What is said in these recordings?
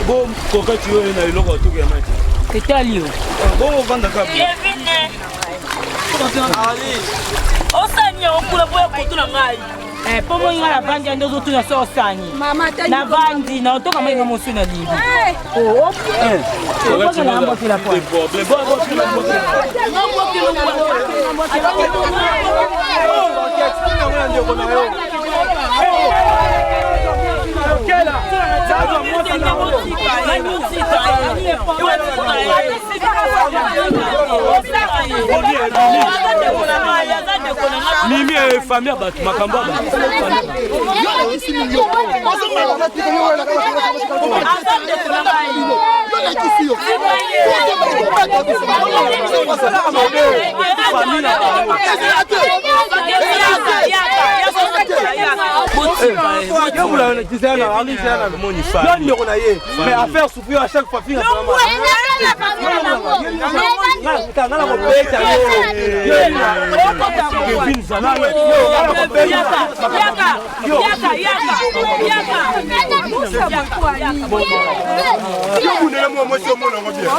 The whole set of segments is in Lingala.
Bo kokati yo na eloko ya toki ya mai te. Etali yo. Bongo ovanda kaka. Kevin. Osani yango kuna mpo ya koto na ngai. Eh, mpo moi ngai navandi nde ozotuna so osani navandi na otoka mai nga mosu na libi Mimi eh, famille ya bato makambo ya bato Yo ndeko na ye mais affaire souffrir à chaque fois finga nga na kobeta yo bundela mwa mwasi omona yango bien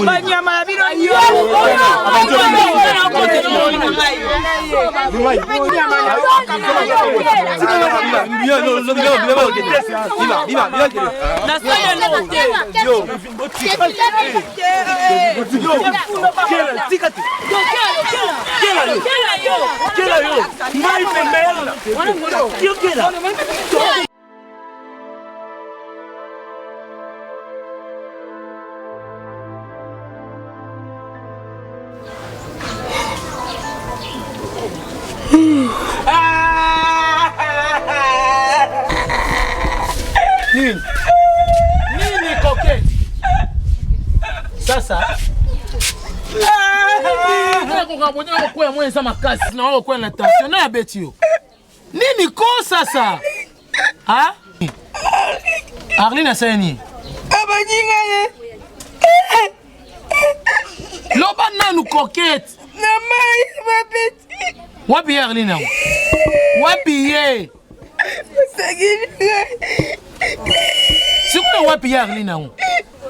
Banyama ya bino Nini? Nini coquette? Sasa nakoka bote nakokwea mwa eza makasi na okokwea na tension na abeti yo nini ko sasa ha arline asali nini abaninga ye loba nanu coquette na mai babeti wapi ye arline yango wapi ye sikoyo wapi ye arline yango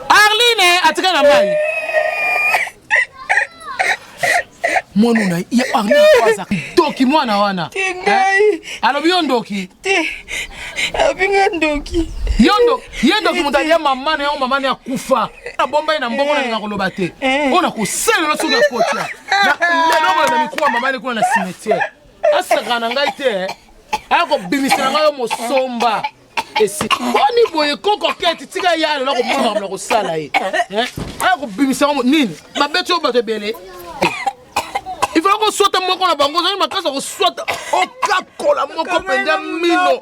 arline atika na mai mwana na ye arline aza ndoki mwana wana ngai alobi yo ndoki te alobi nga ndoki yo ndo ye ndoki moto alia mama na yango mama na ye akufa nabomba ye na mbongo nalinga koloba te oyo nakosalela soki akotia lelo kolanda mikuwa mama ne kuna na cimetière asakana na ngai te aya kobimisela ngai yo mosomba esi boni boye koko kete tika ya lelo komona makambo na kosala ye aya kobimisa yango nini babeti oyo bato ebele ifala koswata moko na bango ozali makasi ya koswata okakola moko mpenza mino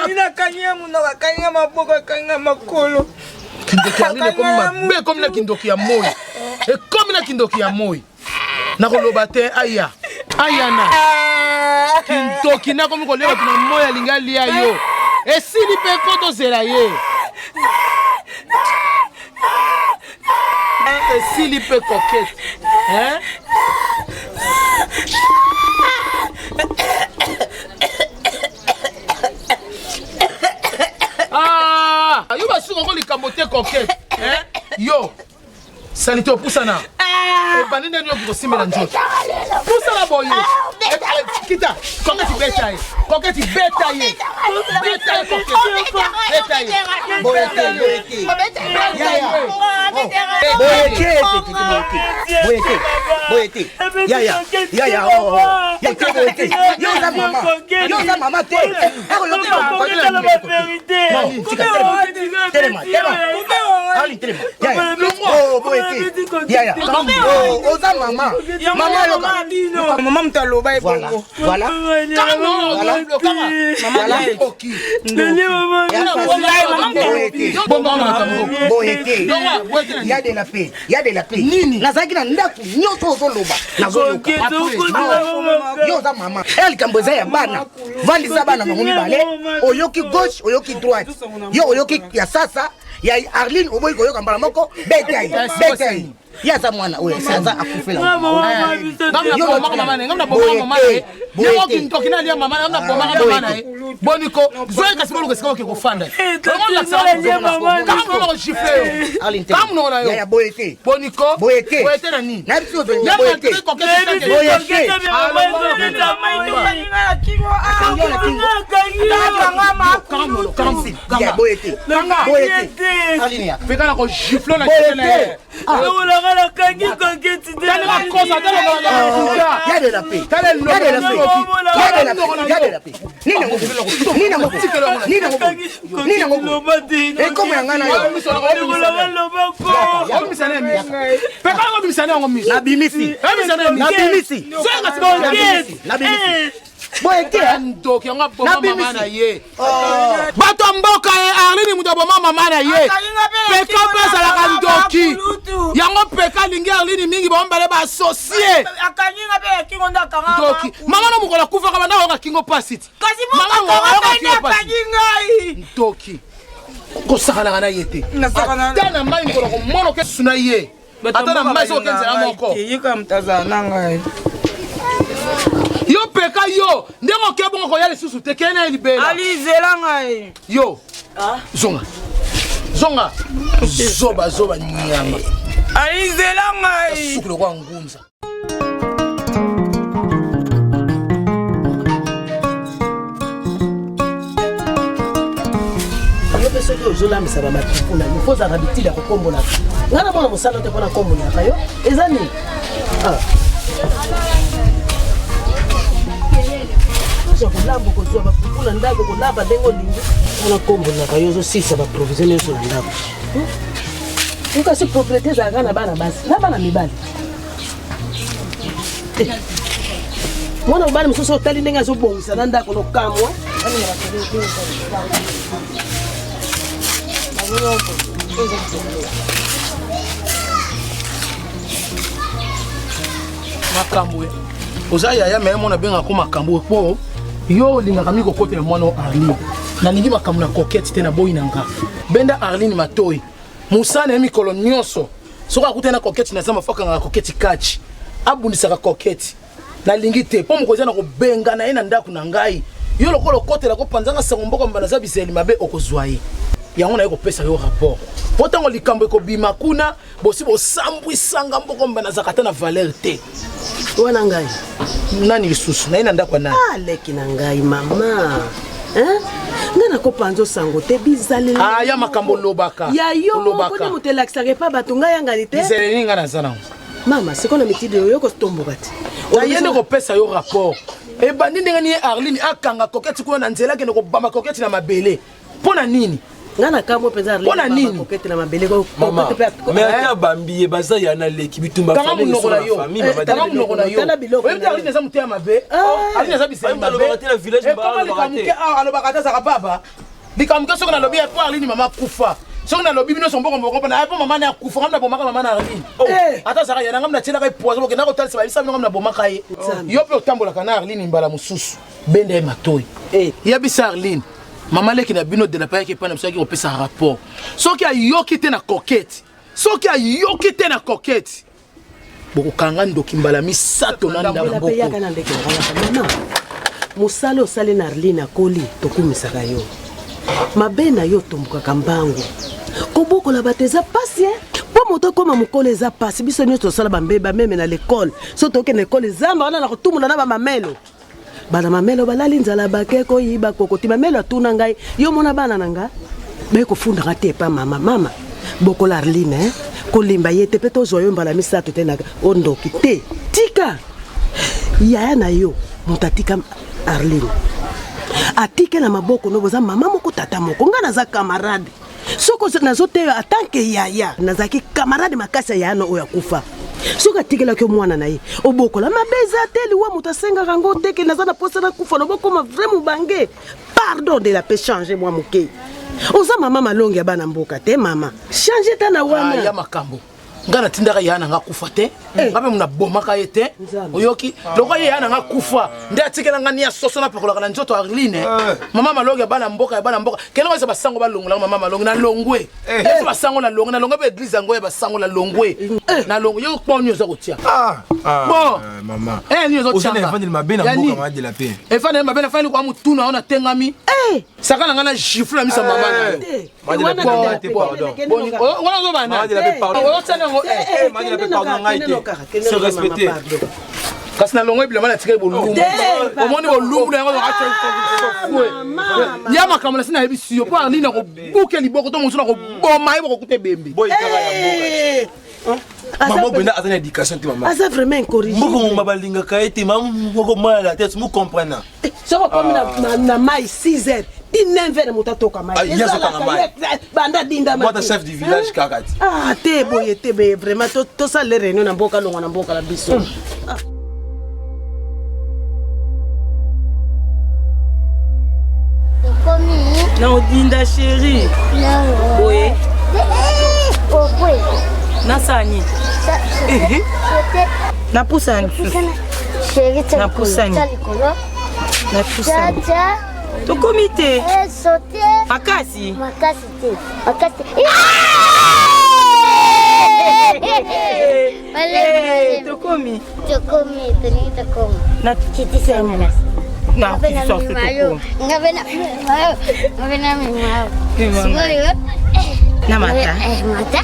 Amina akangi ye monoko akangi ye maboko akangi ye makolo kindoki ya nini ekomi mabe ekomi na kindoki ya moi ekomi na kindoki ya moi nakoloba te aya ayana kindoki nakomi kolia bato na moi alingi alia yo esili mpe ko tozela ye esili mpe coquette hein? Ah, yo basuka ko likambo te coquette hein? Yo salite opusana ah. ebandi ndeni yoki kosimbela nzoto pusana boye ah, eh, eh, kita koketi beta ye koketi beta ye beta ye koketi beta ye boye te boye te boye te boye te boye te yaya yaya oh, oh. ya te boye te yo oza mama yo oza mama te telema telema ali telema yaya oh boye te yaya oh oza mama mama yoka mama moto aloba ye bongo voilà boye te ya de la paix ya de la paix nini nazalaki na ndako nyonso ozoloba nazoyoka yo oza mama e likambo eza ya bana vandisa bana bango mibale oyoki gauche oyoki droite yo oyoki ya sasa. Ya Arline oboyi koyoka mbala moko, beta ye, beta ye. Ye aza mwana oyo aza akufela. Ndoki nalia mama na nabomaka mama na ye boniko zoye kasi boluka esika oke kofanda kaka monoko na yo boye te boniko boye te boye te na nini na biso boye te boye te. Boye te boye te. Arline yaka. Peka na kogifle na Boye te. Lokolaka nakangi koketi te. Ya de la paix. Ya de la paix. Ya de la paix. Ya de la paix. Nini yango boye? Nini yango boye? Nini yango boye? Nini yango boye? Loba te. Ekomo ya ngai na yo. Lokolaka loba ko. Peka obimisa na yango miso. Nabimisi. Nabimisi. Nabimisi. Boye te. Ndoki yango aboma mama na ye. Oh. Bato ya mboka ye Arline moto aboma mama na ye. Peka mpe azalaka ndoki. Yango peka alingi Arline mingi, bango mibale baasocie. Akangi nga mpe ya kingo nde akanga. Ndoki. Mama na mokolo akufaka banda ayoka kingo pasi ti. Kasi Mama moko akanga ayoka mpe nde kingo pasi. akangi ngai. Ndoki. Kosakanaka na ye te. Nasakana- Ata na mai mokolo komona oke suna ye. Ata na mai soki oke nzela moko. Yika moto azala na ngai. Yo peka yo ndenge oke bongo koya lisusu te kende na ye libela. Alizela ngai. Yo zonga zonga zoba zoba nyama Alizela ngai. Suki lokola ngunza. Yo mpe soki ozolambisa bamakipu na yo, fo ozalaka bitili ya kokombolaka. Ngai namona mosala te mpo nakombolaka yo eza nini? Ah. Oza kolamba, kozwa bapupu na ndako, kolamba ndenge olingi, mpona kombolaka yo ozosilisa baprovision nyonso na ndako. Kasi propriété ezalaka na bana basi na bana mibali. Mwana mobali mosusu otali ndenge azobongisa na ndako nokamwa. Makambo oza yaya me mona abengaka ko makambo po yo olingaka mingi kokotela mwana o Arline. Nalingi makambo na coquette te, naboyi na nga. Benda Arline matoi mosala na ye mikolo nyonso. Soki akutani na coquette na zamba, fo akangaka coquette kachi, abundisaka coquette. Nalingi te mpo mokonzi na kobenga na ye na ndako na ngai. Yo lokola okotela kopanzanga sango mboka mba naza bizeli mabe, okozwa ye. Yango naye kopesa yo rapport mpo ntango likambo ekobima kuna, bosi bosambwisanga mboka mba nazalaka ata na valeur te. Wana ngai. Nani lisusu naye na ndako ya nani? Ah, leki na ngai mama. Hein? Ngai nakopanza osango te bizaleli. Ah, ya makambo olobaka. Ya yo moko Olobaka. nde moto elakisaka epa bato, ngai yangani te. Bizaleli nini ngai naza nango? Mama, sikoyo na mitidi oyo kotomboka te. Naye nde kopesa yo rapport. Ebandi ndenge nini ye Arline akanga coquette kuna na nzela, akende kobamba coquette na mabele mpo na nini? Ngai nakamwe mpenza. Mpo na nini? Coquette na mabele. Mama, Coquette mpe mais ata bambi ye baza ya na leki bitumba. Kanga Famille monoko na esala yo. famille, mama. Kanga monoko na yo. Tala biloko Oyebi te na yo. Arline eza moteya mabe. Arline eza bisali Ayemba alobaka te na village, Ekoma ba alobaka likambo te. ke awa alobaka te, azalaka baba. Likambo ke soki nalobi ye po Arline mama akufa, soki nalobi bino somboko moko mpona ye mpo mama na akufa, ngam nabomaka mama na Arline. Ata azalaka ya na ngam, natielaka ye poison. Bokenda kotalisa bayebisa bino ngam nabomaka ye. Yo mpe otambolaka na Arline mbala mosusu, benda ye matoi, yebisa Arline mama leki na bino de la payaki epai na biso, ayaki kopesa rapport. Soki ayoki te na coquette, soki ayoki te na coquette, bokokanga ndoki mbala misato na ndako. Mpe yaka na ndeke na ngai, yaka mama. Mosala osali na Arline akoli, tokumisaka yo. Mabe na yo, otombokaka mbangu. Kobokola bato eza pasi, mpo moto akóma mokolo eza pasi. Biso nyonso tosala bambe bameme na lekole. So tokende ekole, zamba wana na kotumula na bamamelo. Bana mamelo balali nzala, bake koyiba kokoti. Mamelo atuna ngai: yo mona bana na nga baye kofundaka te epa mama? Mama, bokola Arline, eh? Kolimba ye te mpe tozwa yo mbala misato te na ondoki te. Tika yaya na yo moto atika Arline, atike na maboko no. Boza mama moko, tata moko. Ngai naza camarade. Soki nazoteya atanke yaya, nazalaki camarade makasi ya yaya na oyo akufa. Soki atikelaki yo mwana na ye, obokola. Mabe eza te. Liwa moto asengaka yango te. Ke naza na posa nakufa, nobokoma vrai mobange. Pardon de la paix, change mwa moke. Oza mama malongi ya bana mboka te. Mama, change ta na Ah, wana. Ya makambo. Ngai natindaka ya na nga kufa te. Ngai mpe nabomaka ye te. Oyoki? Lokola ye ya na nga kufa, nde atikela nga ni ya soso napakolaka na nzoto Arline. Mama Malongi ya bana mboka ya bana mboka. Kende koyesa basango balongolaka mama Malongi na longwe. Yesu basango na longwe, na longwe mpe église yango ya basango na longwe. Na longwe yo poni oza kotia. Bon. Mama. Eh ni ozo tia. Oza na mabe na mboka mama de la paix. Efandeli mabe na fani kwa mutuna ona tengami. Saka na nga na gifle na misa mama na yo. Wana ozoba nani? Ozosala yango. Se respecter. Kasi na longo bilamba natikali bolumbu, omoni bolumbu na yango ya makambo na si nayebisi yo mpo Arline akobuke liboko to mosusu nakoboma ye bokokuta ebembe. Mama Benda aza na éducation te mama. Aza vraiment incorrigible. Moko moma balingaka ye te mama moko mala la tête mu comprendre. Soki okomi na mai 6 heures ti 9 heures moto atoka mai. Banda dinda mai. Chef du village kaka ti. Ah te boye te be vraiment tosala réunion na mboka longwa na mboka na biso. Na odinda chéri. Boye. Nasala nini? Napusana lisusu. Napusani. Napusani. Tokomi te. Makasi. Makasi te. Makasi te. Tokomi. Tokomi, tolingi tokoma. Na kitisa na na kitisa tokoma. Ngabe na ngabe na mimao. Sikoyo. Na mata. Mata.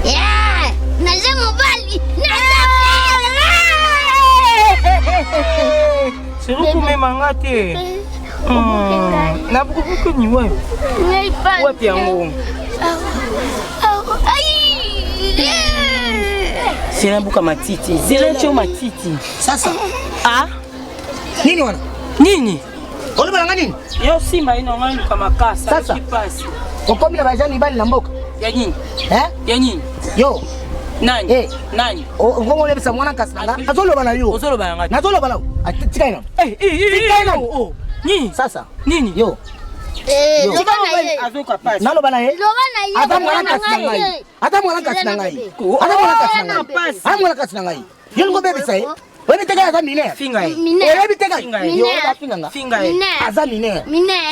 Yeah! Naza mobali. Naza. Seri komema nga te. Nabukubuku ni wapi? Wapi yango? Zela buka matiti. Zela tio matiti. Sasa. Ah? Nini wana? Nini? Oloba na nga nini? Yo simba ino nga luka makasa. Sasa. Pasi. Okomi na bajani mibali na mboka. Ya nini? Eh? Ya nini? Yo. Nani? Eh. Nani? Ngongo olebisa mwana kasi na nga. Azoloba na yo. Ozoloba na nga. Nazoloba na yo. Tika ina. Eh, eh, eh. Tika ina. Oh. Nini? Sasa. Nini? Yo. Azoka pasi. Naloba na ye. Loba na ye. Ata mwana kasi na ngai. Ata mwana kasi na ngai. Ata mwana kasi na ngai. Ata mwana kasi na ngai. Yo lingo bebisa ye. Oyebi te kaka aza mineur. Finga ye. Oyebi te kaka. Yo afinga nga. Finga ye. Aza mineur.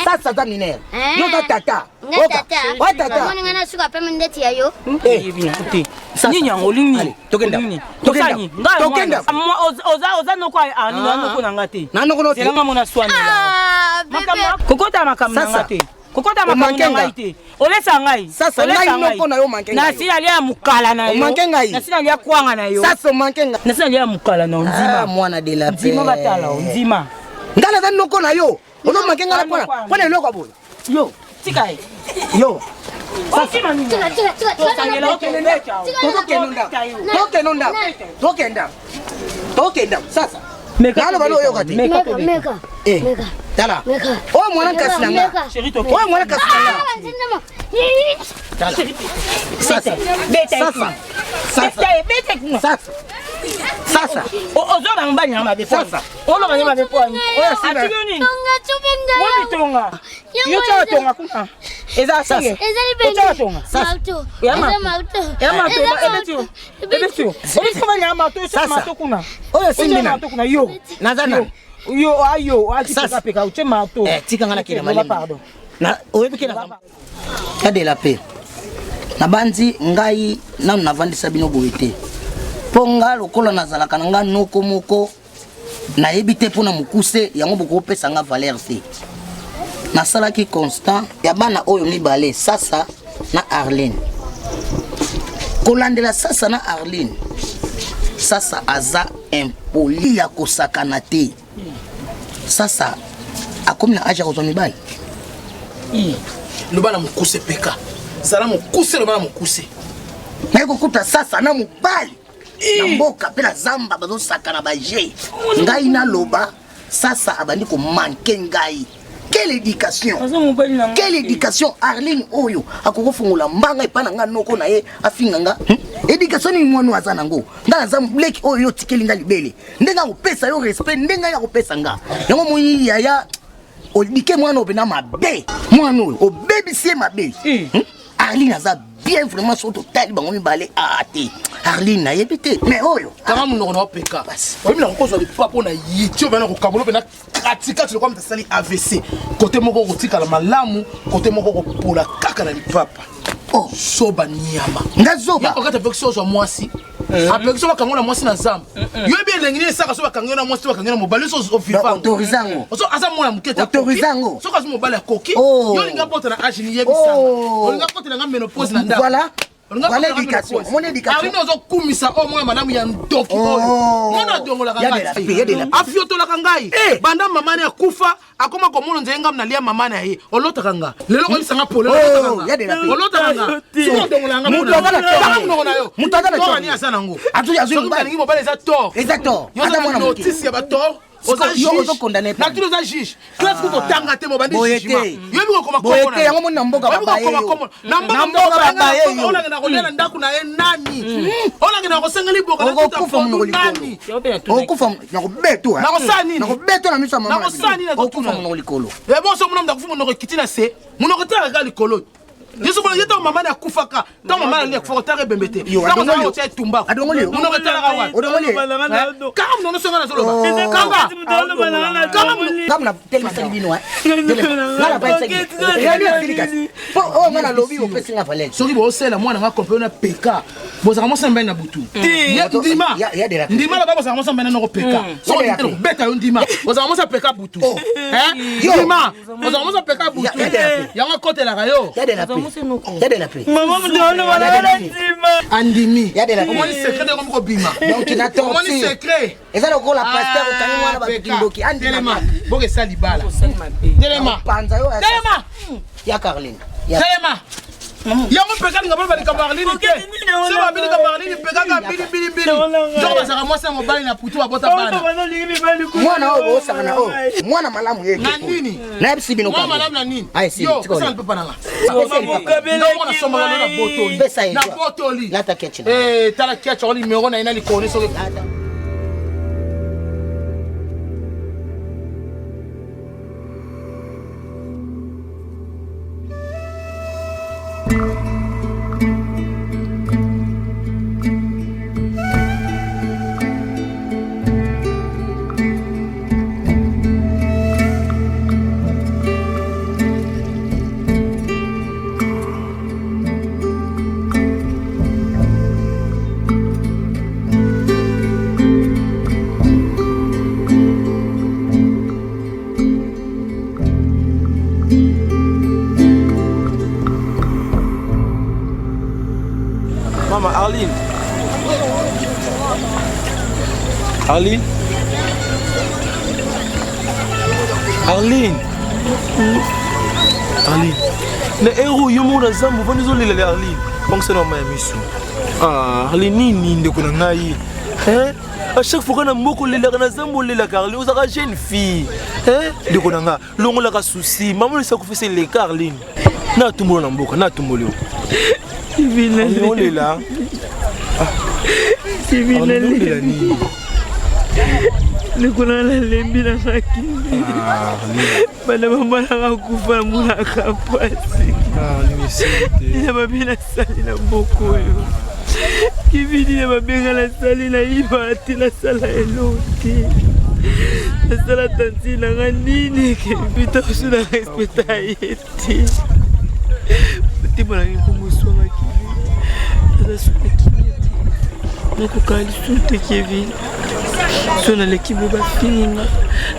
Sasa aza mineur. Yo oza tata. Nga tata. Oza tata. Omoni nga nasuka pembe ndeti ya yo. Nini yango olingi nini? Tokenda. Tokenda. Tokenda. Oza noko Arline, oza noko na nga te. Na noko no te. Zela nga mona swanela. Kokota makambo na nga te. Kokota makambo na ngai te. Olesa ngai. Sasa ngai noko na yo manke ngai. Nasi nalia mukala na yo. Manke ngai. Nasi nalia kwanga na yo. Sasa manke ngai. Nasi nalia mukala na yo ndima. Ah mwana de la paix. Ndima batala yo ndima. Ngai naza noko na yo. Ozo manke ngai pona pona eloko ya boye. Yo. Tika ye. Yo. Tokenda. Tokenda. Tokenda. Sasa. Naloba no oyoka te. Tala. Oyo mwana kasi na nga. Oyo mwana kasi na nga. Tala. Sasa. Sasa. Sasa. Sasa. Sasa. Ozoba mobali na mabe. Sasa. Oloba na mabe po. Oyo simba. Wapi tonga? Yo tya tonga kuna. Eza songe. Otya tonga. Ya marteau. Ya marteau. Ebeti yo. Ebeti yo. Obeti koma ya marteau, otya marteau kuna. Oyo simbi na. Marteau kuna yo. Naza na. Yo ayo, akipeka peka otye marteau. Eh, tika nga nakende malembe. Pardon. Na oyebi ke na ya de la paix. Nabanzi ngai nanu navandisa bino boye te. Mpo nga lokola nazalaka na nga noko moko nayebi te mpo na mokuse yango bokopesa nga valeur te. Nasalaki constant ya bana oyo mibale Sasa na Arline. Kolandela Sasa na Arline, Sasa aza impoli ya kosakana te. Sasa akomi na age ya kozwa mibali. Loba na mokuse peka. Zala mokuse, loba na mokuse. Naye kokuta Sasa na mobali na mboka mpe na zamba bazosakana baje. Ngai naloba Sasa abandi komanke ngai. Quelle éducation! Quelle éducation! Arline oyo akokofungola mbanga epa na nga noko na ye afinga nga. Éducation nini mwana aza nango? Nga naza leki oyo yo otikeli nga libele. Ndenge akopesa yo respect, ndenge ye akopesa nga. Yango moni yaya odike mwana oyo pena mabe. Mwana oyo obebisi ye mabe. Arline aza bien vraiment, soki totali bango mibale a te, Arline nayebi te, mais oyo Kanga monoko na opeka. Oyebi na kokozwa lipa mpo na yiti oyo bana kokabola mpe na katikati lokola moto asali AVC. Kote moko kotikala malamu, kote moko kopola kaka na lipapa. Oh. Soba nyama. Nga zoba. Yakokata apekisi ozwa mwasi, apekisi bakango na mwasi na zamba. Yoyebi elengi nini esaka so bakangi yo na mwasi to bakangi yo na mobali so oviva. Autorise yango. Aza mwana moke te. Autorise yango. Soki azwi mobali akoki. Oh. Yo olingi abota na age ni yebisanga. Oh. Olingi akotelanga ménopause na ndako. Voilà. Voilà l'éducation. Mon éducation. Arine ozokumisa oyo mwana malamu ya ndoki oyo. Oh. Mwana adongolaka Ya de la paix, ya de la ngai, paix. afiotolaka ngai. Banda mama ne akufa, akoma komona nzela ngai nalia mama na ye. Olotaka nga lelo koyebisanga pole. Oh, ya de la paix. Olotaka nga soki odongola nga. Moto aza na tort. Tanga monoko na yo. Moto aza na Tort tort. ani aza nango. Azwi Soki mobali. alingi mobali eza tort. Eza tort. Yo Aza oza mwana moke. notice ya batort. Oza Yo juge. ozokondane. Natuni, oza juge, classe kutu otanga te, mobandi Boye jugement. te. Yoyebi kokoma Boye kombo na te, yo. yango moni na mboka Oyebi babaye kokoma yo. kombo. Na Na mboka babaye yo. Olangenda kolia na ndako na ye nani? Olangenda kosenga liboka na tuta Okokufa monoko pondu likolo. nani? Okokufa, nakobeto. Nakosala nini? Nakobeto na miso ya mama na Nakosala bino. nini? Okokufa monoko likolo. Ebo so mona ndakufi, monoko ekiti na se, monoko etalaka kaka likolo. Yesu mona ye, ntango mama na akufaka, ntango mama na li akufaka, otaka ebembe te. Yo, Ntango adongoli ozalaka yo. kotia etumba, Adongoli yo. monoko etalaka wapi? Odongoli ye. Kanga monoko songa nazoloba. Kanga, kanga monoko. Ngambo na telemisaki bino, eh. Nga na vaisaki. Rémi asili kasi. Po oyo nga nalobi, opesi nga valeur. Soki bosala mwana nga kompe na peka, bozalaka mwasi na mibali na butu. Ndima. Ya de la paix. Ndima loba, bozalaka mwasi na mibali nanoko peka. Soki Ya de la ondimi beta yo. Ndima, bozalaka mwasi ya peka butu. Oh. Eh? Yo. Ndima, bozalaka mwasi ya peka butu. Ya de la paix. Yango akotelaka yo. Ya de la paix. Ya de la paix. Andimi. Ya de la paix. Omoni secret nde ekomi kobima. Donc na Omoni torture. secret. Eza lokola pasteur okangi mwana Ah, peka. bakindoki. Telema, boka esa libala. Telema. Panza yo ya Telema. Ya Carline. Ya Telema. Yango mpeka linga baloba likambo Arline te. So babi likambo Arline mpekaka mbilibilimbili. Nzoko bazalaka mwasi na mobali na putu, babota bana. Mwana oyo bosaka na oyo mwana malamu ye. Na nini? Nayebisi bino. Mwana malamu na nini? Ah, esili, Yo tika pesa oyo. lipepa nanga. Pesa lipapa. Ndongo nasombaka no na botoli. Pesa ye, Na zwa. botoli. Lata ketch na. Eh, tala ketch yango, numero na ye na likolo soki. Lata. Mama Arline. Arline. Arline. Arline. Na ero yo moko na zamba ovandi ozolela Arline. Bongisa na mama ya miso. Ah, Arline nini ndeko na ngai? Hein? À chaque fois na mboka olelaka, na zamba olelaka. Arline, ozalaka jeune fille. Hein? Ndeko na nga, longolaka souci. Mama olesa kofisa eleka Arline. Na tumbolo na mboka, na tumbolo yo. Arline olela. Arline olela nini? Ndeko na nalembi na nakindi bana mama nanga kufa, namonaka pasi na mabe nasali na mboka oyo. Kivini na mabenga nasali, nayiba te, nasala elo te, nasala tanti nanga nini kevita oso na respecta ye te. Motema nangi komoswanga kivi, naza suka kimia te, nakokaa lisusu te. Kevin, so naleki boye, bafininga,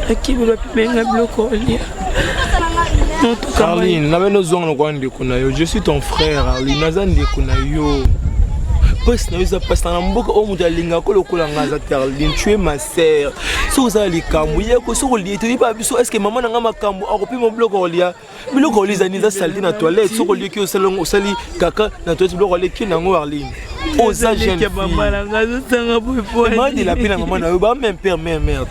nakiboye, bapimenga biloko olia. Arline, nabe nozonga lokola ndeko na yo. Je suis ton frère, Arline, naza ndeko na yo. Mpasi na yo eza mpasi na mboka oyo, moto alingaka lokola nga aza te. Arline, tu es ma sœur. Soki ozala likambo yeko, soki olie te, oyeba biso. Est ce que mama na nga makambo akopima biloko kolia? Biloko kolia ezali eza saleté na toilette. Soki olieki, osali kaka na toilette, biloko aleki nango. Arline, oza jeune mama na nga azosanga boye po fille mpe na mama na yo ba même père même mère.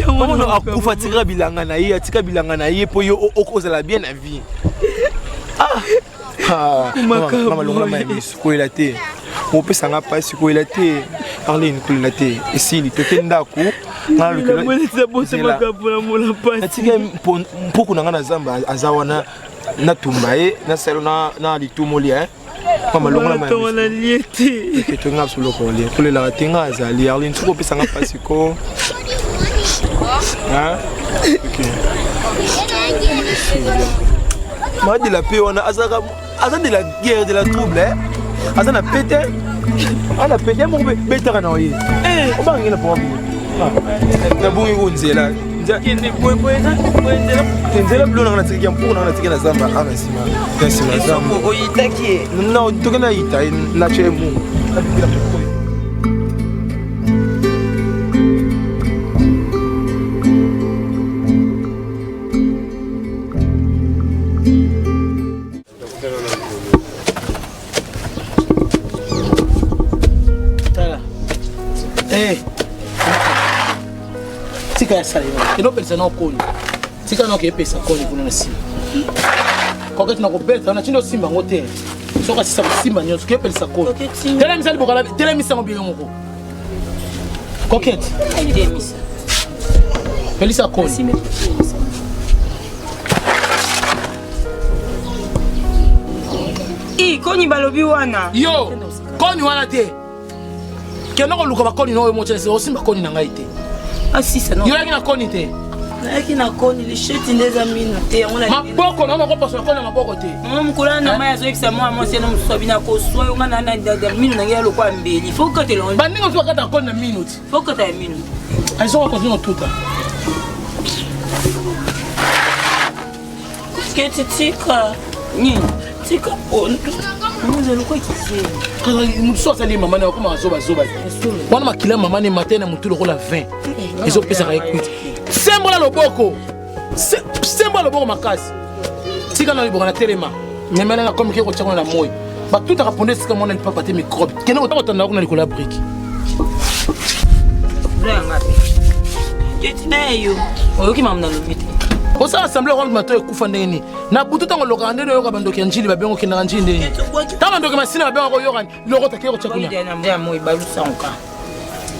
Mama no akufa, atikaka bilanga na ye, atika bilanga na ye mpo yo ozala bien na vie. Ah, mama, longola mai ya miso, koyela te, opesanga mpasi, koyela te Arline, kolela te, esili, toke ndako. Natika mpuku na ngai na zamba, aza wana. Natumba ye nasalo na litumoli eh. Mama longola ma. Na lie te. Ke to nga solo ko lie. Kolela te nga azali Arline soko pesa nga pasi ko. Hein? OK. Ma de la paix wana azaka aza de la guerre de la trouble hein. Aza na pete. Ana pete moko betaka na ye. Eh, obanga na po. Nabungi ko nzela. Nzela bilo nanga natikaki ya mpuku nanga natikaki na zamba awa na nsima na nsima ya zamba oyitaki ye non toke nayita ye natye ye mungu nabikila mokoyo. Tala. Eh. Tika ya sala yo. Enopelisa na okoni. Tika na okepesa koni kuna na nsima. Koketi na kobeta na tindo osimba yango te. Soki asisa kosimba nyonso kepelisa koni. Telemisa liboka telemisa yango bino moko. Koketi. Telemisa. Pelisa koni. I koni balobi wana. Yo, koni wana te. Kende koluka bakoni na oyo motia osimba koni na ngai te. Asisa no. Yo yaki na koni te. Nayaki na koni lisheti nde eza mino te yango na maboko na makopasola koni na maboko te. Mama mokolo na mai azoyebisa mwana mwasi na mosusu abina koswa yo nga na mino na ngai ya lokola mbeli. Faut katela. Bandinga mosusu bakata koni na mino ti. Faut kata ya mino. Azoka continue kotuta. Keti tika. Nini? Tika pondu. Mama lokola kizengi. Mosusu azali mama na akoma azobazoba wana makila mama ne mate na motu lokola 20 ezopesaka ye kwiti. Sembola loboko, sembola loboko makasi. Tika na liboka na telema memela na komi ke kotia kuna na moi batutaka ponde esika mwana lipapa te microbe kende kotanda kuna likolo ya briki. Keti na yo. Oyoki mama nalobi te. Osala assemblée rwanda mato ekufa ndenge nini na butu ntango olokaka ndenge oyoka bandoki ya njili babengo okendaka njili ndenge nini ntango bandoki masina babengaka oyoka lokota keye kotya kuna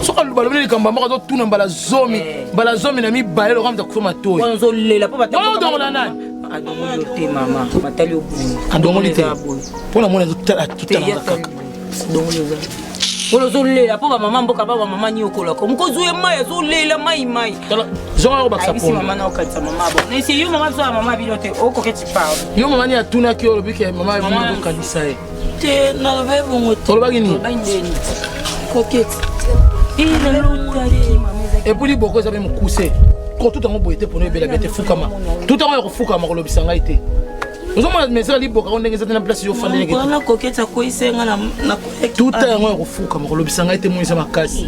soki balobi likambo moko azotuna mbala zomi mbala zomi na mibale lokola moto akufa matoi odongola nani adongoli te mama matali obongo adongoli te mpo na moni azotutalanga kaka wana ozolela mpo bamama mboka ba bamama niokolaka mokozi oye mai azolela mai mai zonga kobakisa ayebisi mama na okanisa mama bo nesi yo mama biso ya mama bino te okoketi parle yo mama ni atunaki yo olobi ke mama bino okanisa ye te nalobi bongo te olobaki nini koketi epuis liboko eza mpe mokuse kotuta yango boye te mpona ebela be te fukama tuta yango ya kofukama kolobisa ngai te ozomona mesera liboka yango ndenge eza te na place yo ofandela koketi akweyisa nga na tuta yango ya kofukama kolobisa ngai te moi eza makasi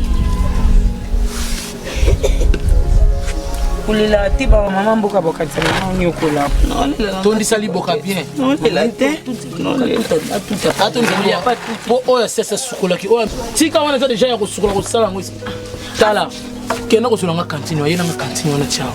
kolela te bamama mboka bakanisa mama onyokola tondisa liboka bien po oyo asese asukolaki oyo tika wana eza deja ya kosukola kosala yango tala kenda kozwela nga kantine ayela nga kantine wana tiao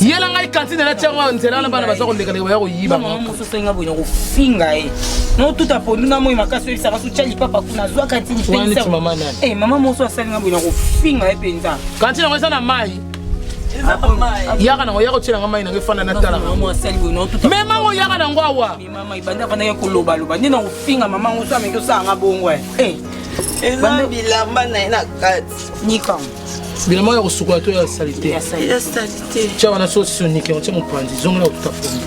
yela ngai kantine na tiango nzela wana bana baza kolekaleka baya koyiba mosusu nga boye nakofinga ye notuta pondu na moi makasi oyebisaka so tya lipapa kuna azwa kantine neti mama nani eh, mama mosusu asali nga boye nakofinga ye mpenza kantine yango eza na mai yaka nango yaka otyela nga mai nango efanda natala memango yaka nango awa mama ebandi afandaki kolobaloba nde nakofinga mama yango so ameki osala nga bongo eh. Eza bilamba na ye na kati nikango bilamba ya kosukola to ya salite ya salite tya wana so sonike otya mopanzi zongela kotuta pondu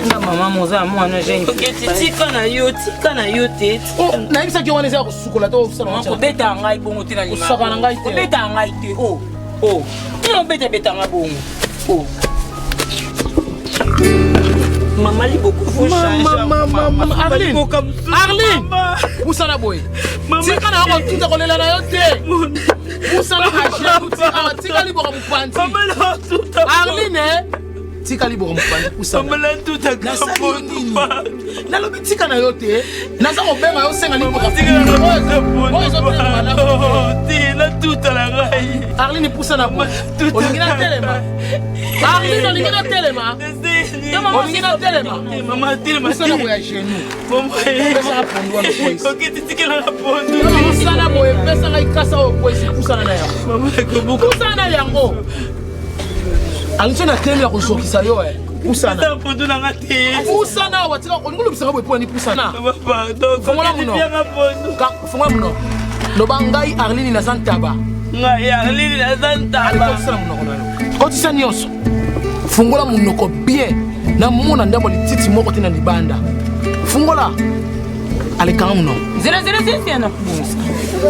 nga mama moza mwana jeune oketi tika na yo tika na yo te nayebisaki wana eza ya kosukola to kobeta ngai bongo te na kosaka na ngai te kobeta ngai te o o nini obetabeta nga bongo o mama liboko faut changer Arline Arline pusana boye tika na yango tuta kolela na yo te pusana agenou tika liboka mopanzi Arline tika liboka mopanzi pusana nasali yo nini nalobi tika na yo te naza kobenga yo senga liboka oyo ezotelema natuta na ngai Arline pusana boye olingi natelema Arline olingi natelema olingi natelema pusana boye ya genou pesaka pondu wana kwesi boye pesa ngai kasa oyo kwesi pusana na yango pusana na yango alingi so na telemi ya kozokisa yo e. Pusana. Pondu na nga te. Pusana awa tika olingi olobisaka boye mpo nini pusana. Pardon. Fongola monoko. Fongola monoko. Loba ngai Arline naza ntaba. Ngai Arline naza ntaba. Kotisa na monoko na yo. Kotisa nyonso. Fungola monoko bien. Namona ndambo lititi moko te na libanda. Fungola. Alekanga monoko. Zela zela zela zela na kubongisa.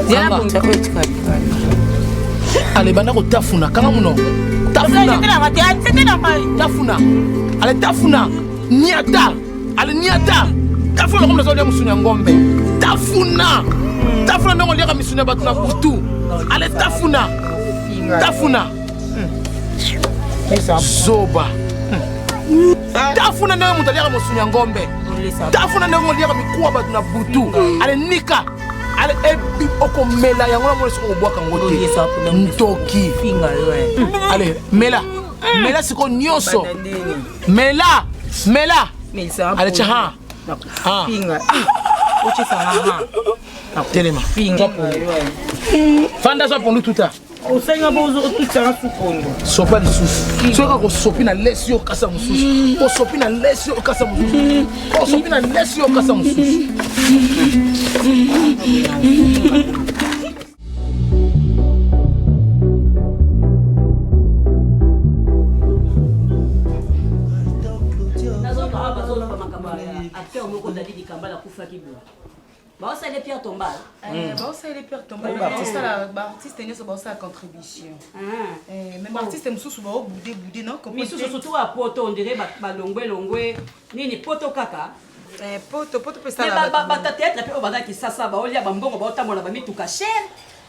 Zela bongisa oyo etikali. Ale banda kotafuna kanga monoko. Tafuna. Tafuna. Ale tafuna. Niata. Ale niata. Tafuna lokola nazolia mosuni ya ngombe. Tafuna. Tafuna ndenge oliaka misuni ya bato na butu. Ale tafuna. Tafuna. Zoba. Tafuna ndenge moto aliaka mosuni ya ngombe. Tafuna ndenge oliaka mikuwa bato na butu. Ale nika. Ale ebi okomela yango na mona soki okobwaka yango te. Ntoki. Ale mela. Mela sikoyo nyonso. Mela. Mela. Ale tya ha. Ha. Telema. Fanda zwa pondu tuta. Osenga bozo otutaka supondo. Sopa lisusu. Soki kaka osopi na lesi yo kasa mosusu. Osopi na lesi yo kasa mosusu. Osopi na lesi yo kasa mosusu. Nazoka bazoloba makambo ya acteur moko Dadi Dikambala akufaki boye. Baosala Pierre Tombal. Baosala Pierre Tombal. Baosala baartiste nyonso baosala contribution. Mais baartiste mosusu baobude bude non? Misusu surtout ya poto on dirait balongwe longwe nini poto kaka. Poto poto mpe sala. Bata théâtre mpe oyo baza Kisasa baolia bambongo baotambola bamituka cher.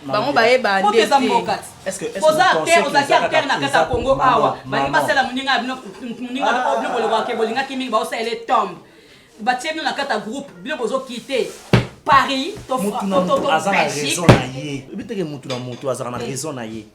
Bango bayeba nde eza mboka ti. Oza acteur ozalaki acteur na kati ya Congo awa. Balingi basala moninga bino moninga oyo bino bolobaka ke bolingaki mingi baosalela tombe. Batie bino na kati ya groupe bino bozo quitter Paris to mutu na mutu aza na raison na ye oyebi te ke mutu na mutu azalaka na raison na ye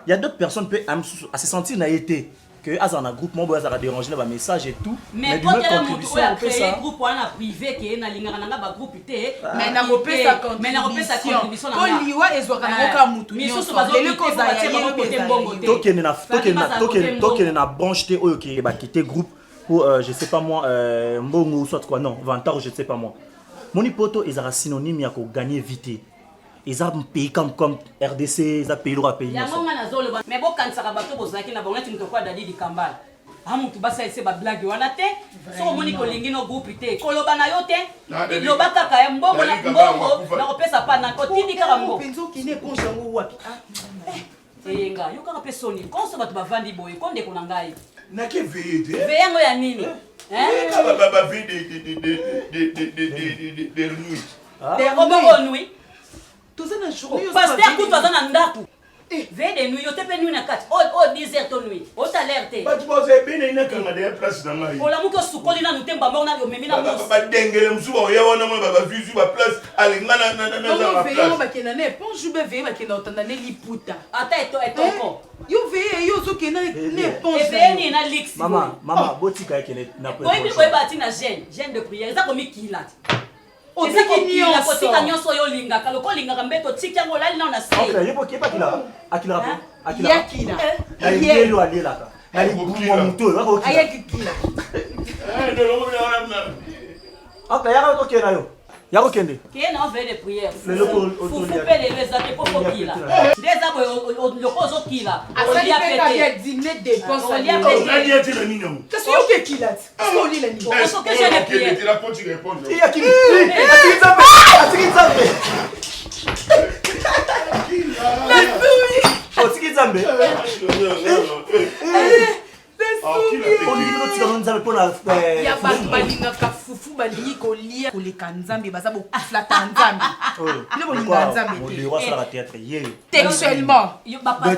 ya d'autres personnes mpe a se sentir na ye te que azala na groupe moko boye azalaka déranger na ba message et tout. Mais du même contribution oyo créer groupe wana privé ke nalingaka na nga ba groupe te, mais nakopesa contribution po liwa ezwaka nango kaka mutu nyonso lelo ekozala ya ye kote mbongo te. Tokende na tokende na branche te oyo ke ba quitter groupe pour je sais pas moi mbongo ou soit quoi non vantard je sais pas moi moni poto ezalaka synonyme ya ko gagner vie te eza pays comme comme RDC eza pays lokola pays nyonso yango nga nazoloba mais bokanisaka bato bozalaki na bango neti moto kwa Dadi Dikambala a mutu basalise ba blague wana te soki omoni kolingi no groupe te koloba na yo te loba kaka ya mbongo na mbongo nakopesa pa na otindi kaka mbongo Eyenga, yo kaka pe soni. Konso bato bavandi boye, ko ndeko na ngai. Nake veye te. Veye yango ya nini? Hein? Ba ba ba veye de de de de de de de de nuit. Obongo nuit. Toza na journée. Pasteur kutu aza na ndako. Veye de nuit, yo te pe nuit na kati. Oh oh 10 heures to nuit. Ota l'air te. Bato baza ebele nakanga deya place na ngai. Olamuki osukoli nanu te mbamba na omemi na mosi. Badengele mosusu baoya wana mona ba bazwi ba place alinga na na na na place. Bakenda na éponge ou veye bakenda otanda ne liputa. Ata eto etoko. Yo veye yo ozokenda na éponge. Eveye nini na lix. Mama mama botika ekende na Oyebi koyeba tina jeune, jeune de prière eza komikila. Otiki nyonso. Kotika nyonso oyo olingaka. Lokola olingaka mbeto otiki yango olali nao na se. Okay, ye boki akila. Akila pe. Akila. Yakila. Na yelo alielaka. Na libumu ya moto oyo akokila. Ayaki kila. Okay, yaka tokende na yo. Yako kende. Kiye na veille de prière. Lelo ko fufu pe lelo eza te po kokila. Nde eza boye loko ozokila. Asali pe ka ya dîner dépense. Olia pe te. Olia te na nini yango? Kasi yo ke kila ti. Kasi olia na nini? Okoki jeune de prière. Te la po tu répondre. Iya kili. Atiki nzambe. Atiki nzambe. Otiki nzambe. Olingi nzambe mpona ya bato balingaka fufu balingi kolia koleka nzambe baza bokuflata nzambe bino bolingaka nzambe te asalaka théâtre ye textuellement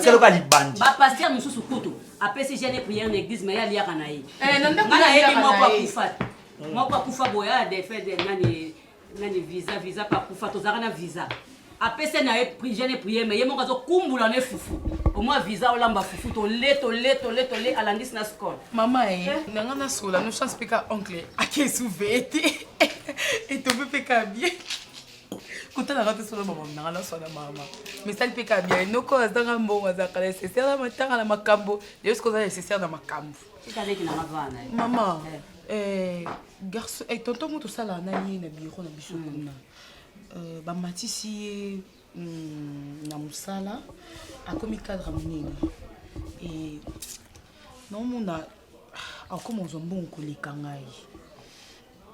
tialoka libandi bapasteur mosusu kutu apesi jeune prière na église mais ye aliaka na ye nga nayebi moko akufa moko akufa boye aya defe nani nani visa visa pa kufa tozalaka na visa apese na ye jeune prière mais ye moko azokumbula na fufu omwa visa olamba fufu tole tole tole tole alandisi na skol mama ye na nga nasola no chance mpe ka oncle ake souveye te etombe mpe ka bien. Kotalaka te solo mama nanga naswana mama. Mesali mpe kaka bien. Noko azanga mbongo azalaka nécessaire na matanga na makambo. Lelo soki oza nécessaire na makambo. Mama, eh, garçon, eh, tonton moto osalaka na ye na bureau na biso kuna. Euh, bamatisi ye na mosala akomi cadre monene e naomona akoma ozwa mbongo koleka ngai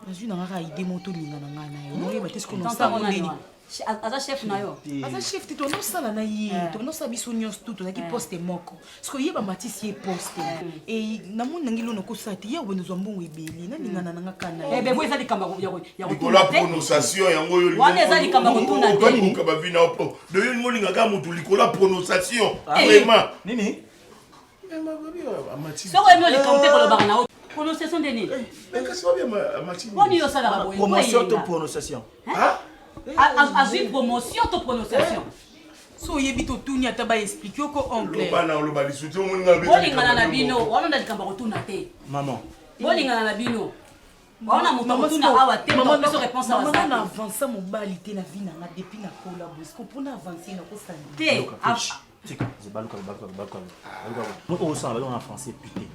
nazwi na ngai kaka ide moko tolinga na ngai na ye naoyeba te soki nosala ndeni aza chef na yo aza chef te tonosala na ye eh. tonosala biso nyonso tu tozalaki eh. poste moko soki oyeba matisi ye poste eh. e namoni nangi lono kosala te ye obende ozwa mbongo ebele nalingana nanga kana bebo eza likambo ya likolo ya prononciation yango oyo wana eza likambo ya kotuna te oluka bavi na yo de yo olingi olinga kaka motu likolo ya prononciation vraiment nini soki oyebi likambo te kolobaka na yo prononciation nde nini boni yo osalaka boye promotion to prononciation azwi promotion to prononciation so oyebi totuni ata baexplike yo ko oncle bana oloba lisusu te omoni nga bolingana na bino wana nda likambo ya kotuna te maman bolingana na bino wana moto akotuna awa te moto réponse awa mama na avance mobali te na vie na nga depuis na kola boye mpona avance nakosala te Tika, baluka baluka baluka baluka. Moko osala baluka na français pute.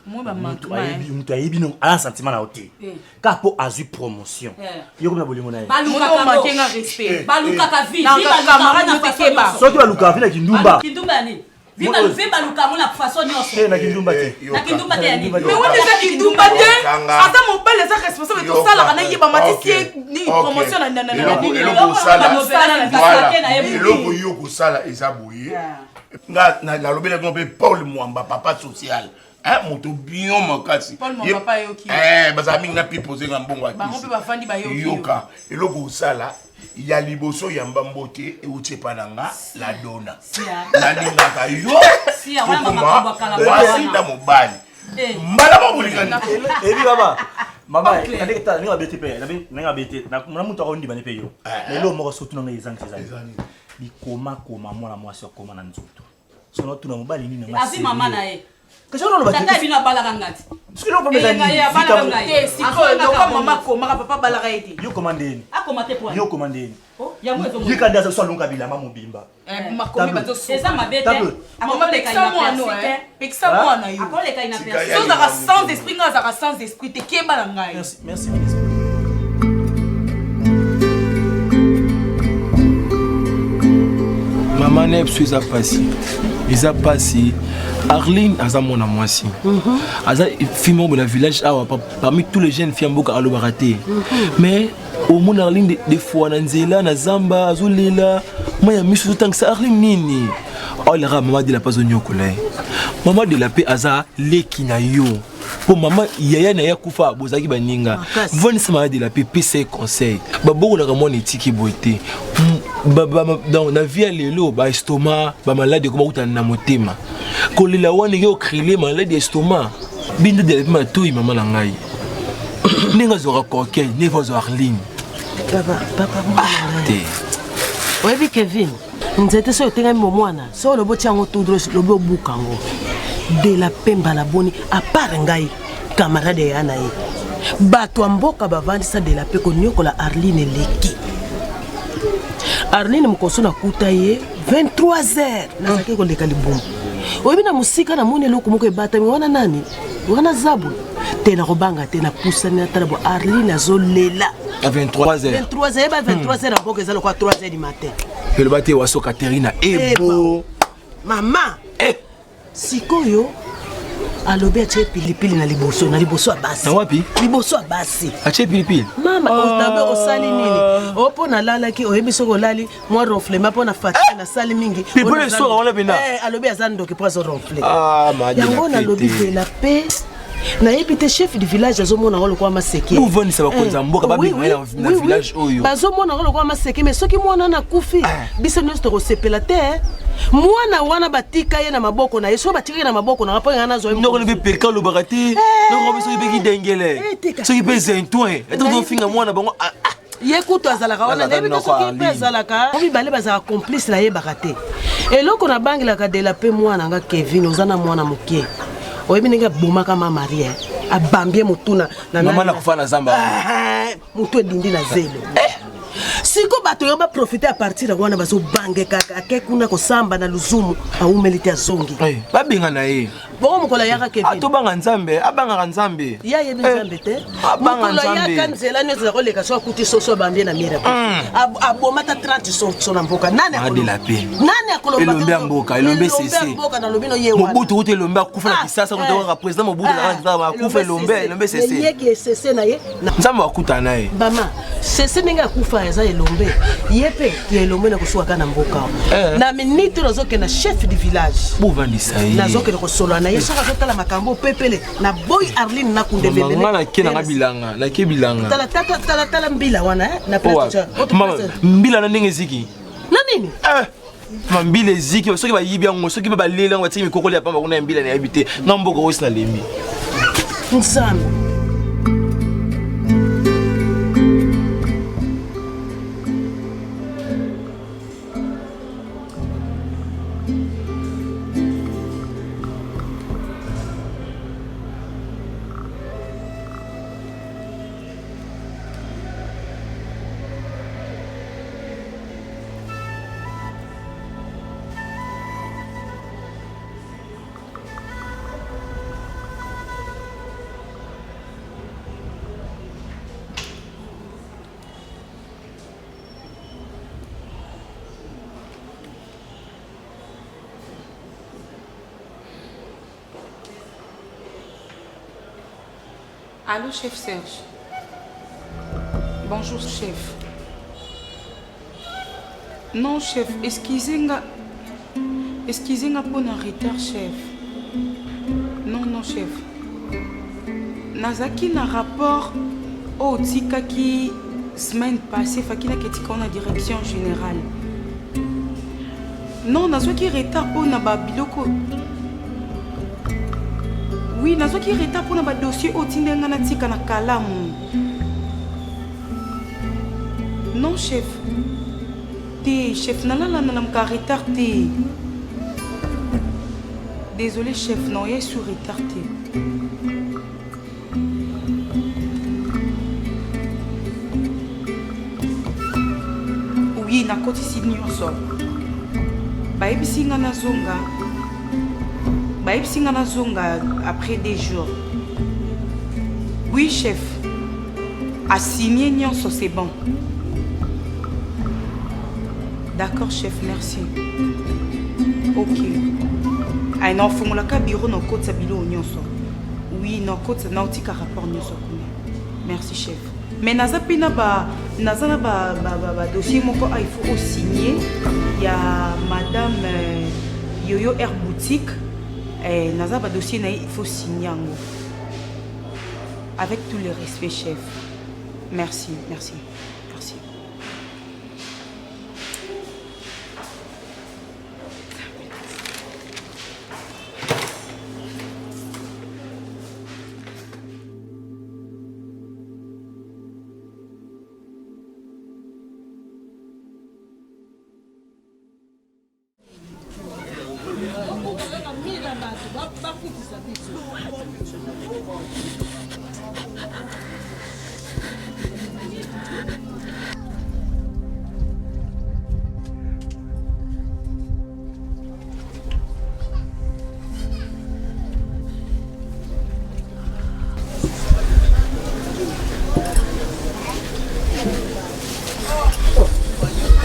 Moi ba manquement. Ayebi mutu ayebi non ala sentiment na yo te. Eh. Ka po azui promotion. Eh. Yo komia bolingo na ye. Balukaka manquer nga respect. Balukaka vie. Na camarade no te keba. Soki balukaka vie na kindumba. Kindumba nini? Viva baluka yango na façon nyonso. Eh, na kindumba te. Na kindumba te ya nini? Mais wana eza kindumba te. Aza mobali aza responsable tosalaka na ye bamatisi ye nini promotion na na na eloko osala eloko yo kosala eza boye nga nalobelaki ngo mpe Paul Mwamba papa social moto bion makasi bazala mingi na pipo ozenga mbongo yoka eloko osala ya liboso yamba mbote euti epa na nga la dona nalingaka yo tokoma mwasi na mobali eh. mbala moko bolingani ebi baba mama ndenge tala ndenge babeti mpe ndenge babeti na moto akondima ne mpe yo eh. lelo moko soki tuna ngai ezangisi ezali bikomakoma mwana mwasi akoma na nzoto soki natuna mobali nini azwi mama na ye kasi wana oloba tata bino abalaka nga ti soki eloko mpe eza nini abalaka ngai te sikoyo loka mama akomaka papa abalaka ye te yo koma ndeni akoma te po yo koma ndeni oh, yango ezo ye kandi aza so alonga bilamba mobimba eh, makomi bazo eza mabe te mama pekisa mwana eh pekisa mwana yo akoleka ina personne so ozalaka sans esprit nga azalaka sans esprit te keba na ngai merci merci ministre mama na biso eza mpasi eza mpasi arline aza mwana mwasi mhm. aza fille moko na village awa parmi tous les jeunes filles ya mboka alobaka te mhm. mais omona arline des fois na nzela na zamba azolela mai ya miso ezotangisa arline nini olaka mama de la pe azonyokola ye mama de la pe aza leki na yo mpo mama yaya na ye akufa bozalaki baninga vandisa mama de la paix pesa ye conseil babokolaka mwana etiki boye te donc na vie ya lelo baestomac bamaladi ekoma kutana na motema kolela wana eke okrile maladi ya estomac bino de la paix matoi mama na ngai ndenge azwaka coquin ndenge azwa arline ah, te oyebi kevin nzete soki otengami bomwana soki olobi otya yango tudro lobi obuka yango de la pemba la boni apart ngai camarade ya na ye bato ya mboka bavandisa de la pe konyokola arline eleki arline mokoso nakuta ye 23 heures nazalaki koleka libumu oyebi na mosika namoni eloko moko ebatami wana nani wana zabu te nakobanga te napusani natala bo arline azolela 23 heures 23 heures yeba 23 heures na mboka eza lokola 3 heures du matin eloba te waso katerina ebo mama eh. sikoyo alobi atie pilipili na liboso na liboso ya basi na wapi liboso ya basi atie pilipili mama ah. otabe osali nini o mpo nalalaki oyebi soki olali mwa ronflement mpo na fatigue nasali mingi pilipili esoka wana mpenza eh, alobi aza ndoki mpo azo ronfle ah, yango nalobi de la paix nayebi te chef du village azomona yango lokola maseke bovandisa bakonzi ya mboka babima na village oyo bazomona yango lokola maseke mais soki mwana wana akufi ah. biso nyonso tokosepela te eh. mwana wana batika ye na maboko na ye soki batika ye na maboko na nga mpo ngai nazwa noko mpe pelka olobaka te noko mpe soki mpe kidengele eh, soki mpe zintoin ata tofinga mwana bango ah, ah. ye kutu azalaka wana nayebi te soki mpe azalaka mibale bazalaka complice nayebaka te eloko nabangelaka dela mpe mwana nga kevin oza na mwana moke oyebi ndenge abomaka ma marie eh? abambi ye motuna mama nakufa na zamba ah, motu edindi na zelo eh. bato yo baprofite a partir yango wana bazobange kaka ake kuna kosamba na luzumu awumeli te azongi babenga na ye bongo mokolo ayaka kevin ah, tobanga nzambe abangaka nzambe ye ayebi eh, nzambe te mokolo ayaka nzela nyonso eza koleka so akuti soso abambi na mire hmm. aboma ata 30 soso na mboka nani nani akolobaelombe ya mboka elombe sese mboka nalobi no ye mobutu kutu elombe akufa na ah, kisasa kutu eh. président mobutu ah, akufa elombe elombe sese yeke sese na ye nzambe akutana na ye bama sese ndenge akufa eza elombe ye mpe ya elombe na kosuka kaka na mboka eh. na minute oyo nazokende na chef du village bovandisa ye nazokende kosolola na ye soki azotala makambo pepele na boy arline na kundebebele nake nanga bilanga nake bilanga tala tala tala tala mbila wana eh, na place mbila na ndenge eziki na nini eh. ma mbila eziki soki bayibi yango soki mpe baleli yango batiki mikokoli ya pamba kuna ya mbila nayebi te nga mboka osi nalembi nzambe Allô, chef Serge. Bonjour, chef. Non, chef, excusez-moi. Excusez-moi pour un retard, chef. Non, non, chef. Nazaki na rapport oyo otikaki semaine passée faki naketika na direction générale. Non, nazwaki retard mpo na ba biloko. Oui, nazwaki retard mpo na ba dossier oyo otindaki ngai natika na kalamu. Non, chef. Te, chef, nalala nalamuka retard te. Désolé, chef, non, ya sur retard te. Oui, nakotisi nyonso. Bayebisi nga nazonga. Bayebisi nga nazonga après des jours. Oui, chef. Asigné nyonso, c'est bon. D'accord, chef, merci. Ok. Ay, na ofungolaka bureau na okotisa biloko nyonso. Oui, na okotisa na otika rapport nyonso kuna. Merci, chef. Mais naza pe na ba naza na ba ba, ba, ba dossier moko ah, il faut osigner ya madame euh, Yoyo Air Boutique. Eh, naza ba dossier na ye, il faut signer yango. Avec tout le respect, chef. Merci, merci, merci.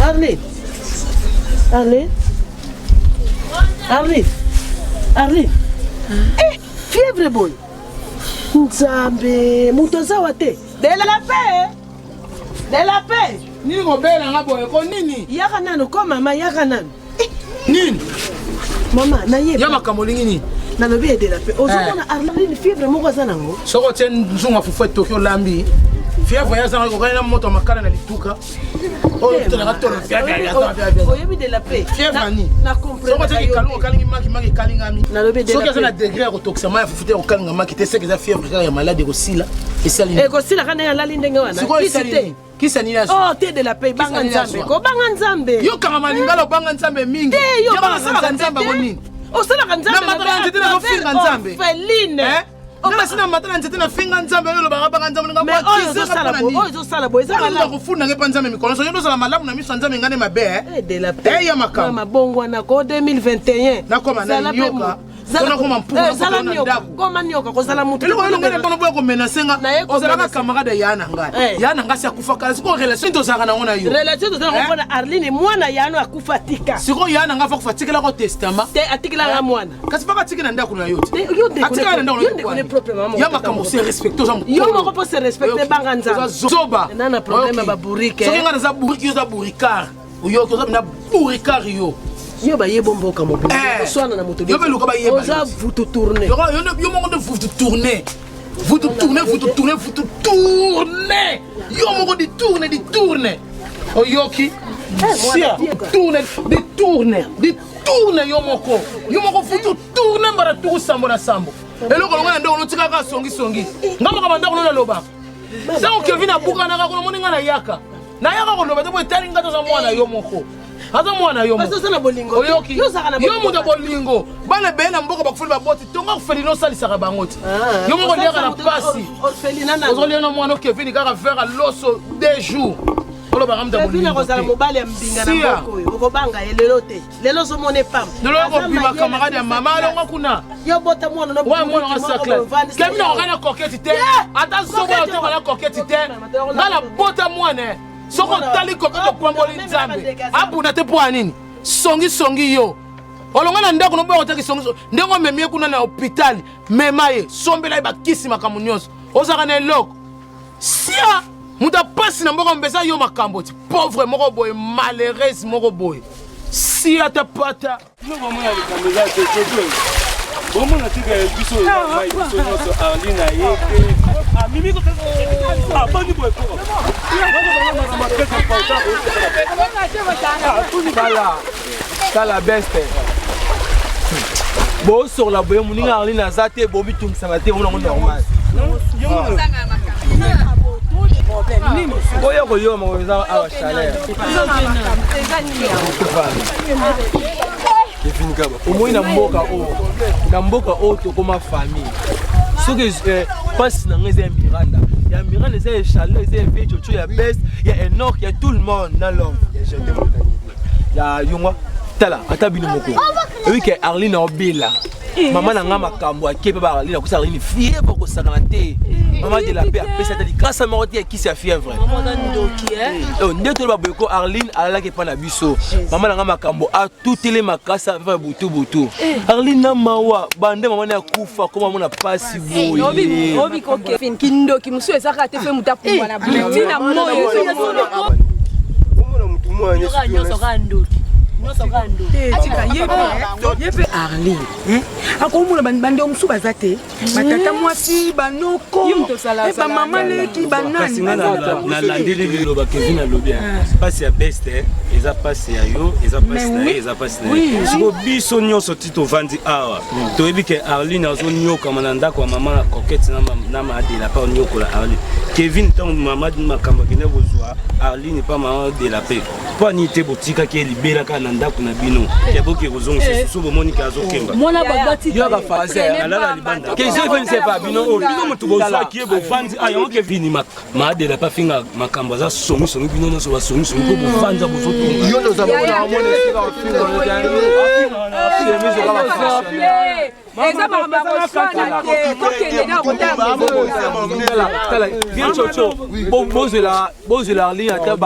Arlene. Arlene. Arlene. Arlene. Eh, fièvre boy. Nzambe, moto aza wa te. De la paix. De la paix. Nini kobela nga boye ko nini? Yaka nanu ko mama yaka nanu. Eh, nini? Mama, naye. Ya makambo olingi nini? nalobi edela mpe ozomona eh. arline fièvre moko aza nango soki otie nzungu ya fufu etoki olambi fièvre ya zanga kokani na moto ya makala na lituka oyebi de la paix fièvre nini soki otie likalu okalingi maki maki ekalingami soki aza na degré ya kotokisa mai ya fufu te ya kokalinga maki te seke eza fièvre kaka ya malade ekosila esali ekosila kaka ndenge alali ndenge wana kisi te kisa nini azwa oh te de la paix banga nzambe ko banga nzambe yo kanga malingala obanga nzambe mingi te yo banga nzambe yango nini osalaka nzambe na mataka nzete nazofinga nzambe orpheline eh? Nga nasi na mata na nzete na finga Nzambe oyo olobaka banga Nzambe nga Mais oyo ozosala boye, oyo ozosala boye, eza malamu. kofunda ngai mpa Nzambe mikolo nyonso yo ozala malamu na miso ya Nzambe ngai nde mabe eh? Eh, de la paix. Eh, ya makambo. Mama bongwana ko 2021. Nakoma na Zala pe nyoka. mo- Zala- To nakoma mpuku, Eh, nakota zala na nyoka. ndako. Koma nyoka kozala mutu. eloko elongo nde mpona boya komenase nga Naye ozalaka komenase. camarade ya na ngai Eh. ya na ngai si akufa kala sikoyo relation tozalaka nango na yo Relation tozalaka Eh? mpona Arline mwana yano akufa tika. sikoyo ya na ngai fakufa atikelaka testament Te atikelaka mwana. kasi faka atiki na ndako na yo te Yo ndeko atikala na ndako na yo yo ndeko ne propre mama. ya makambo se respecte oza mokolo. Yo moko po se respecte banga Nzambe. Oza zoba Na na problème Oyoki. ya ba bourrique. soki ngai naza bourrique yo oza bourricard oyoki oza na bourricard yo Yo bayeba mboka mobimba. Eh. Oswana na moto. Yo mpe luka bayeba Oza yo. vutu tourner. Yo moko nde vutu tourner vutu tourner vutu tourner vutu tourner yo moko di tourne di tourne oyoki sia tourne di tourne di tourne yo moko yo moko vutu tourne mbala tuku sambo na sambo eloko longo na ndeko notikaka songisongi nga makambo ndako no nalobaka ntango kevin abukanaka kuna omoni nga nayaka nayaka koloba te po etali nga toza mwana yo moko aza mwana yo Parce oza na bolingo. oyoki Yo ozalaka na yo bolingo. moto ya bolingo bana ebele na mboka bakufeli baboti tonga kofeli osalisaka bango te yo moko oliaka na pasi Orphelinat na. ozolia na mwana okevini kaka verre ya loso deux jours olobaka moto ya Kevin bolingo akozala te. mobali ya mbinga na Sia. mboka oyo okobanga ye lelo te lelo ozomona epamba lelo okobima camarade ya mama alongwa kuna yo bota mwana no wa mwana wa sacle kevin akoka na koketi te ata zoba oyo otoka na koketi te nga na bota mwana soki otali koketi opamboli nzambe abunda te mpo ya nini songisongi yo olonga na ndako noboya kotaki songi ndenge omemi ye kuna na hôpital mema ye sombela ye bakisi makambo nyonso ozalaka na eloko sia moto apasi na mboka mbeza yo makambo ti pauvre moko boye malheureuse moko boye sia ta pata bomona likambo eza te coco bomona tika biso eza mai biso nyonso arline aye te amimi abandi boye tala tala beste bosokola boye moninga arline aza te bomitungisaka te omona ngo normal oyo koyoma oyo eza awa chaleur omoi na mboka oyo na mboka oyo tokoma famille soki mpasi na ngai eza ya miranda ya miranda eza ya chaleur eza ya vie coco ya best ya enok ya tout le monde na love ya yongwa tala ata bino moko oyebi ke arline aobela mama na nga makambo ake mpe ba arline akosa arline fièvre kosakana te mama de la paix apesi ata likasa moko te ya kisi ya fièvre nde toloba boye ko arline alalaki epai na biso mama na nga makambo atutele makasi ape butu butu arline na mawa bande mama na akufa koma mona pasi boye obi kokefin kindoki mosusu ezaka te fe moto apumbwa na ntina moyo nyonso kaka ndoki nyonso kaka ndoki ye mpe arline akomona bandeko mosusu baza te batata mwasi banoko bamama leki kasi nga nalandeli liloba kevin alobi mpasi ya beste eza mpasi ya yo eza mpasi na ye eza mpasi na ye siko biso nyonso ti tovandi awa toyebi ke arline azonyokama na ndako ya mama na coquette na maadela mpe onyokola arline kevin ntango mama makambo akende kozwa arline mpa mama de la paix mpo ani te botikaki ye libela kaka na ndako na bino ke boke kozongisa susu bomoni ke azokemba alala libanda bino bino moto bozwaki ye bovandi yango kevin maadela mpe afinga makambo aza songisongi bino nyonso basongisongi mpo bovandi bozotonga eza makambo ya koswana te tokende na kotala bien coco bozwela arline ata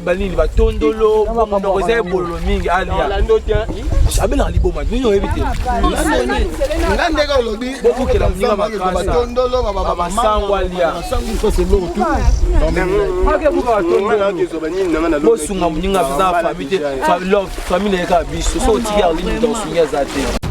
banini batondolo monoko eza ebololo mingi alia abelaka liboma nini oyebi te nga ndenge olobi bokokela moninga makasa masango alia bosunga moninga aza famille te famille na ye kaka biso so otiki arline moto akosungi aza te.